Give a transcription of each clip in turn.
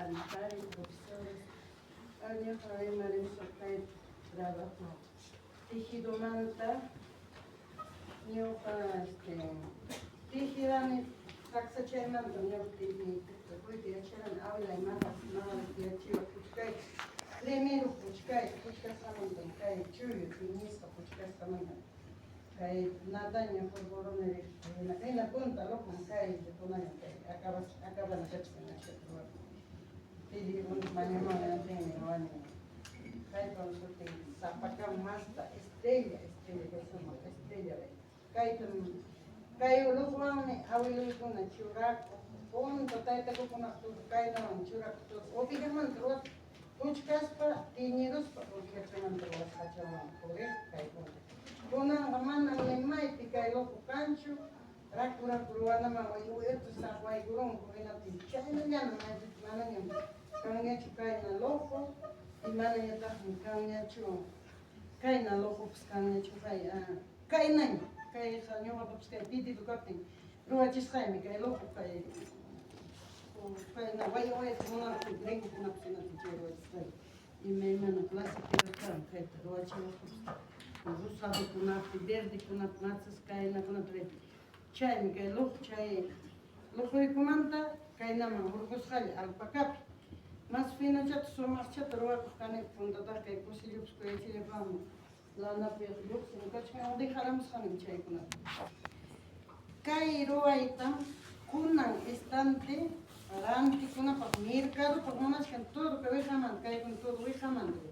Antares, profesores. Ñuqa rimarimusaq kay trabajo tejidomanta. Ñuqa tejidani taksachaymanta ñuqa tejiyta yacharani awilay mamas yachachiwaq puchkayta. Primero puchkayta, puchkasqamantam kay chullo tiñisqa puchkasqamantam kay nataña hurquruni hina punta loqom kay kunaña kay acabas acabana kachkan achkata ruwakun. Pidi mañamuwantinmi ruwani. Kaypam sutin sapakama masta estrella, estrella kay sumaq estrella kaytam kay luqwanmi awiluykuna churakuq punta taytakukunaq kaynawan churakuq ovejamanta ruwasqa puchkaspa tiñiruspa ovejachamanta ruwasqachawan puriq kaykuna. Kunanqa manam ni maypi kay luqu kanchu, raku raku ruwanaman waytu saqwaykurunku hinaptin chaynallana maypipas manañam kanñachu kayna luqu y manañataqmi kanñachu kayna luqupas kanñachu kay kaynaña kayqa ñuqapapas kay pedido kaptin ruwachisqaymi kay luqu kay kayna waya wayata munarqani gringokunapas hinaptin chay ruwachisqay imaymana clase pirastawan kayta ruwachiwaqpas rosadokunapi verdekunapi matsas kaynakunata chaymi kay luqu chay luquykumanta kaynaman hurqusqalla alpacapi mas finochata sumaqchata ruwakuq kani puntataq kay kusillupas kuyachillapaqmi lanapi lluqsin kachkan dejaramusqanim chaykunata. Kay ruwaytam kunan estante rantikunapaq mercadopaq munachkan todo kay wiqamanta kaykuna todo wiqamanta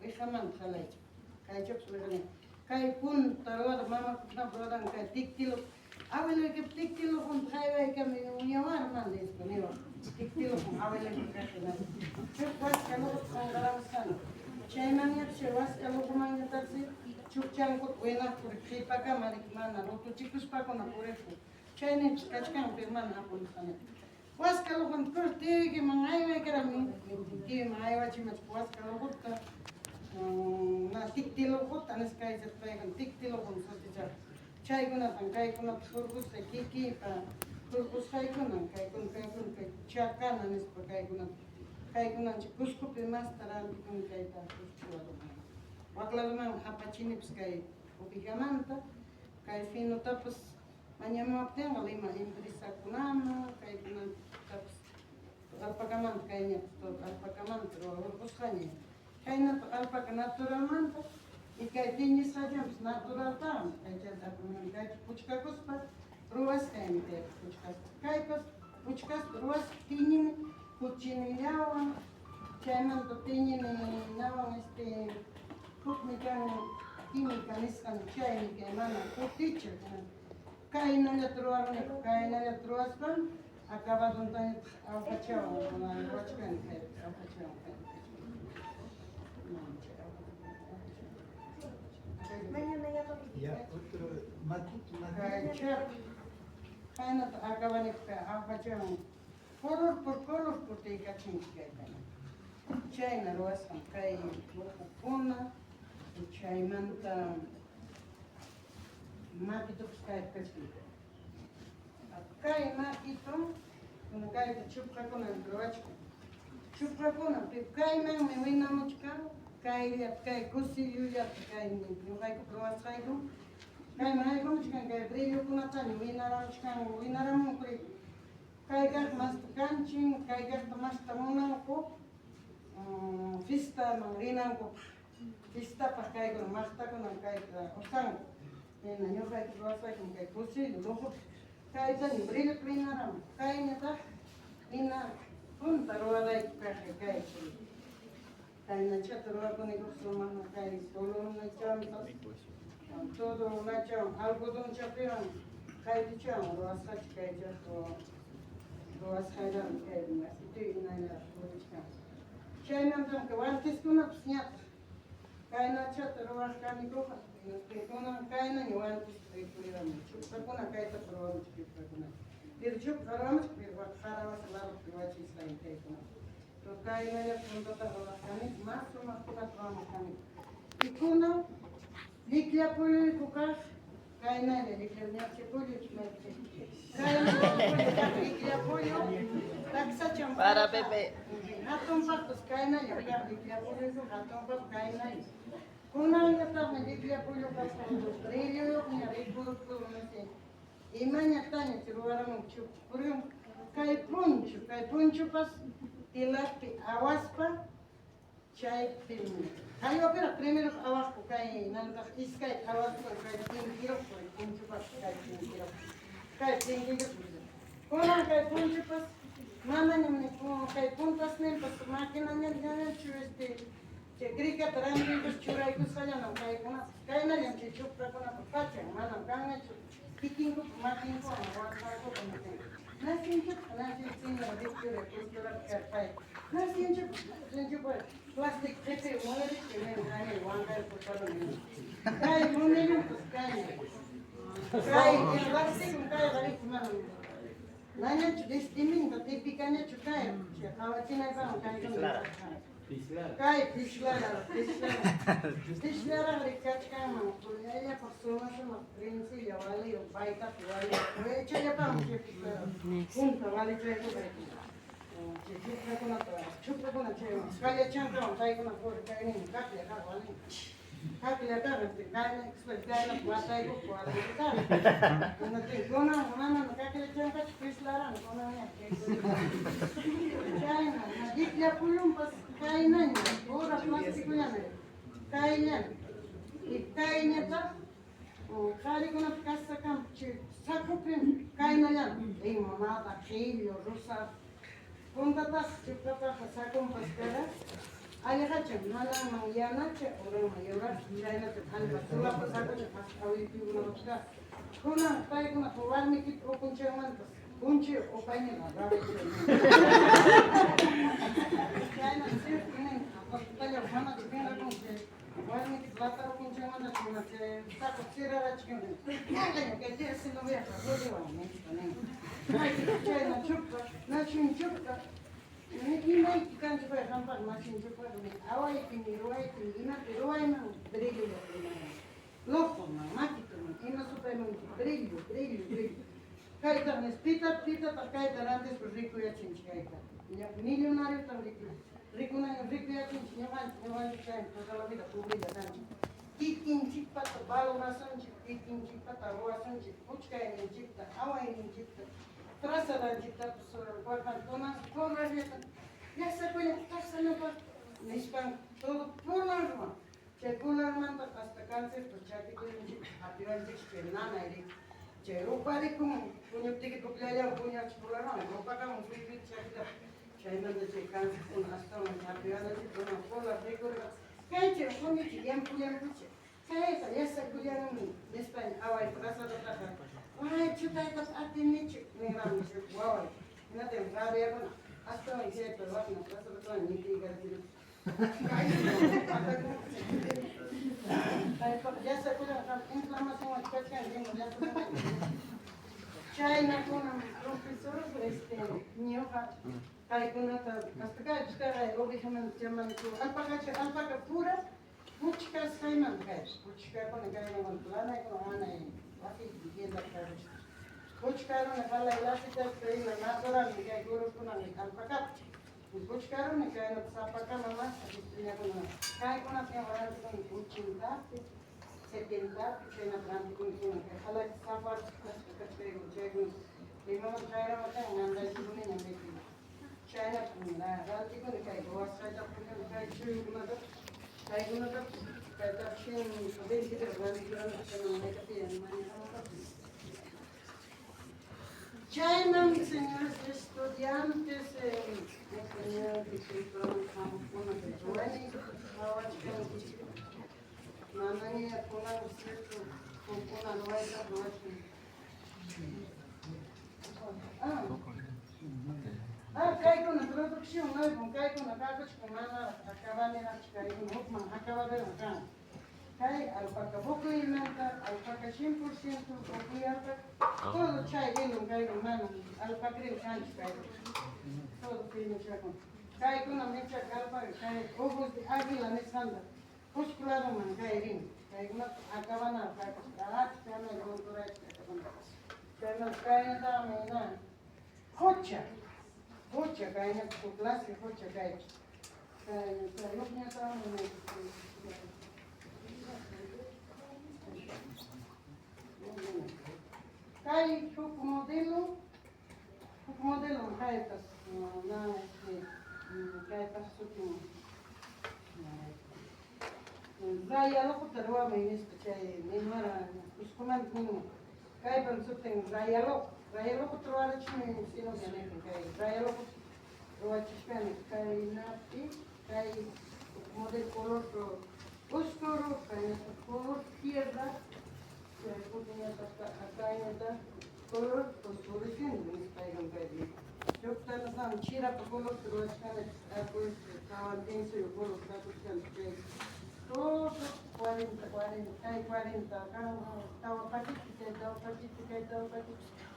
wiqamanta halaychik kaychapas wiqani kay punta ruwada mamakunapa ruwadan kay tiktilo abueloykip tiktiloqunta haywaykami ñawarman nispa niwaq tiktiloqun abueloypa kaq hinaspa huk waska luquta qunqaramusqani chaymanñataq chay waska luqumanñataqsi chukchankuta winaqku qhipakama riki mana rutuchikuspakuna puriqku chayninchik kachkan pero mana apamusqanichu. Waska luqunta kur tiyuykiman aywaykarami tiyuyman aywachimachik waska luquta na tikti luquta nispa kaychata paykuna tikti luqun sutichaq chaykunatan kaykunata hurqusqay kikiypa hurqusqaykunan kaykuna kaykuna kay chakana nispa kaykunata kaykunanchik Cuscopi masta rantikuni kayta Cusco ladoman wak ladoman apachinipas kay ovejamanta kay finotapas mañamuwaptinqa Lima empresakunaman kaykunatapas alpacamanta kayñapas todo alpacamanta hurqusqaña khaynata alpaca naturalmanta y kay tiñisqallanpas naturaltaqmi kaychata kaypi puchkakuspa ruwasqaymi kaypas puchkaspa kaypas puchkaspa ruwasqa tiñini kuchinillawan chaymanta tiñininawan hukmi kan química nisqan chaymi kay mana kutichiq kaynallata ruwaruniku kaynallata ruwaspan acabadontañataq awqachawan ruwachkani kaypi awqachawan. Mañana ya papi. Ya, otro makito, makito. Kaychap kaynata acabaniku kay awqachawan color por color kutiykachinchik kayta. Chayna ruwasqan kay luqukuna chaymanta makitupas kaypi kachkan. Kay makitu kayta chupqakuna ruwachkan. Chupqakuna kaymanmi winamuchkan kayllata kay kusillullata kay ñuqaykupa ruwasqayku kayman haykamuchkan kay brillokunataña winaramuchkan winaramunku kay kaq masta kanchin kay kaqta masta munanku fiestaman rinankupaq fiestapaq kaykuna maqtakuna kayta usanku hina ñuqayku ruwasqaykum kay kusillu luqupi kaytaña brillota winaramun kayñataq hina punta ruwadayku kaq kay kaynachata ruwakunikuqa sumaqmi kay columnachanpas todo unachawan algodonchapiwan qaytuchawan ruwasqachik kaychaqqa ruwasqayraqmi kay masituy hinallaraq purichkan. Chaymantam kay wantiskunapas ñataq kaynachata ruwaq kanikuqa kunan kaynaña wantisqa rikuriramun chupqakuna kaytapas ruwamuchik chupqakuna pero chupqa ruwamuchik pero wak qarawasa ladopi ruwachisqaymi kaykuna kaynallata puntata ruwaq kaniku mas sumaqkunata ruwamuq kaniku y kunan llikllapuyuyku kaq. Kaynalla llikllañachi pullu kayna pullu taksacham Para Pepe. Hatunpaqpas kaynalla kaq lliklla pullu hatunpaq kaynalla. Kunanñataqmi lliklla pullupas brilluyuqña rikurukuni imañataña ruwaramun chupurun kay punchu kay punchupas tilarpi awaspa chaypim hallwapiraq primero awaqku kay nantaq iskay awaspa kay tinkiruqku punchupas kay tinkiruq kay tinkiruq kunan kay punchupas manañam ni kay puntasninpas maquinañachu este chay cricata rantinkus churaykusqallanam kaykunapas kaynallam chay chuprakunapa pachan manam kanñachu kikinkupa makinkuwan ruwasqankuta nacionchikpa nación señora Victoria costurapa karpay nacionchikpa nacionchikpa plastic qipi muyurichik nin ani Huancayo kay munillunpas kayna kay plasticum kayqa riki manam nañachu destiminta tipikañachu kay chay qawachinaypaqmi kaykuna kay pislara pislara pislaraqri kachkanman llapaq suma sumaq trencilla waliyuq paytapi waliyuq chayllapaqmi chay pislara punta walichayku kaykuna chay chuprakunata chuprakuna chay kallachankawan paykuna puri kaynin kaqlla kaq walin kaqlla kaq kayna kayna wataykuq walikutaq kunan manam kaqllachankachu pislarani kunanña chayna lliklla pullunpas kaynaña pura plastikullana kayllana y kayñataq qharikunapa kasqakampa chay sakupim kaynallana limonada qillu rosa puntataq chuprataqa sakunpas kara alliqacham hananman yanacha uranman yuraqcha chaynata allpa sulapa sakucha awilluykunapas kaq kunan paykunaqa warmikita ukunchanmantas punchuyuq upayña chayna cierto nin manachu pinqakunki chay warmikita latar ukunchanmanta chay saco sirarachkan ñaqaña kay tercero ruriwan nispa nin chayna chupra nachun chupra imayki kanchu pay qampaq nachun chupra awaypimi ruwaypimi imapi ruwayman brillo locoman makituman ima supayman brillo brillo brillo kaytaq nis pita pitataq kayta rantispa rikuyachinchik kayta millonariotan rikunaña rikuyachinchik ñuqanchik ñuqanchik chaymi toda la vida pobrella kanchik kikinchikpata valorasunchik kikinchikpata ruwasunchik puchkayninchikta awayninchikta trazadanchiktapas kunan cobrarllata llasakulla taxanapaq nispan todo pulan ruwan chay pulanmanta hasta cáncer chakikuyninchik hapiwanchik chay nanay riki chay ruparikun puñuptiki pukllallawan puñachik pularwan rupakamun suyuyta chakita chaymanta chay cáncerkuna astawan hapiwananchik kunan pular rikurqa kaychay qunichik llampu llampucha kayqa llasakullanmi nispaña away trazadataqa ay chutaytapas atinichu nirqani waway hinatin rabiakuna astawan chayta ruwaqna trazadatawan ñitiykarachini inflamación kachkan chaynakunam profesor este ñuqa kaykunata hasta kaypis kay ovejamanta chamanku alpacacha alpaca pura puchkasqaymanta kaypis puchkakuna kayman lanaykuna hanay wasiypi tienda karuchka puchkaruni qalay lasitachka ima naturalmi kay guruskunami alpacapa puchkaruni kaynata sapakama mas estrellakuna kaykunata rantikuni ochintapi setentapi chaynata rantikuni kunan kay qalay safar kachkaykuna chaykuna imaman chayramatan mandachikuniña chaynata rantikuni kay ruwasqayta kay chuyukunata kaykunatapas kaytapas vendedor rantikurani chayman Chaynam, señores estudiantes, manaña kunan cierto hukkuna ruwayta ruwachkan. Ah, kaykuna producción nuevo, kaykuna kakuchkan manaraq acabaniraqchu kaykuna hukman acabadero kan. Kay alpaca pukuymanta, alpaca 100% pukuy alpaca, todo chay hilum kaykuna manam alpacril kanchu kaykuna. Todo fino chakun. Kaykuna michaka alpaca, kay ojos de águila nisqanta. Cusco ladoman kay rin. Kaykunata acabana kaypas achka monturayta acabana. Chaymanta kaynataqmi na qocha. Qocha kaynata huk clase qocha kaypi. Kay hukñataqmi. Kay huk modelo kaypas na kaypas sutin raya loqota ruwamuy nispa chay ninwara Cuscomanta ninwan. Kaypam sutin raya loqo. Raya loqota ruwarachini sino niqtin kay raya loqota ruwachichkani kaynapi kay modelo color oscuro, kaynata color tierra, chay kutinñataq kaynata color fosforescente nispa kay Huktanasam chirapa color ruwachkani tawantinsuyu color takuchkani chay todo 40 40 kay 40 kan 4 pakete, kay 4 pakete, kay 4 pakete.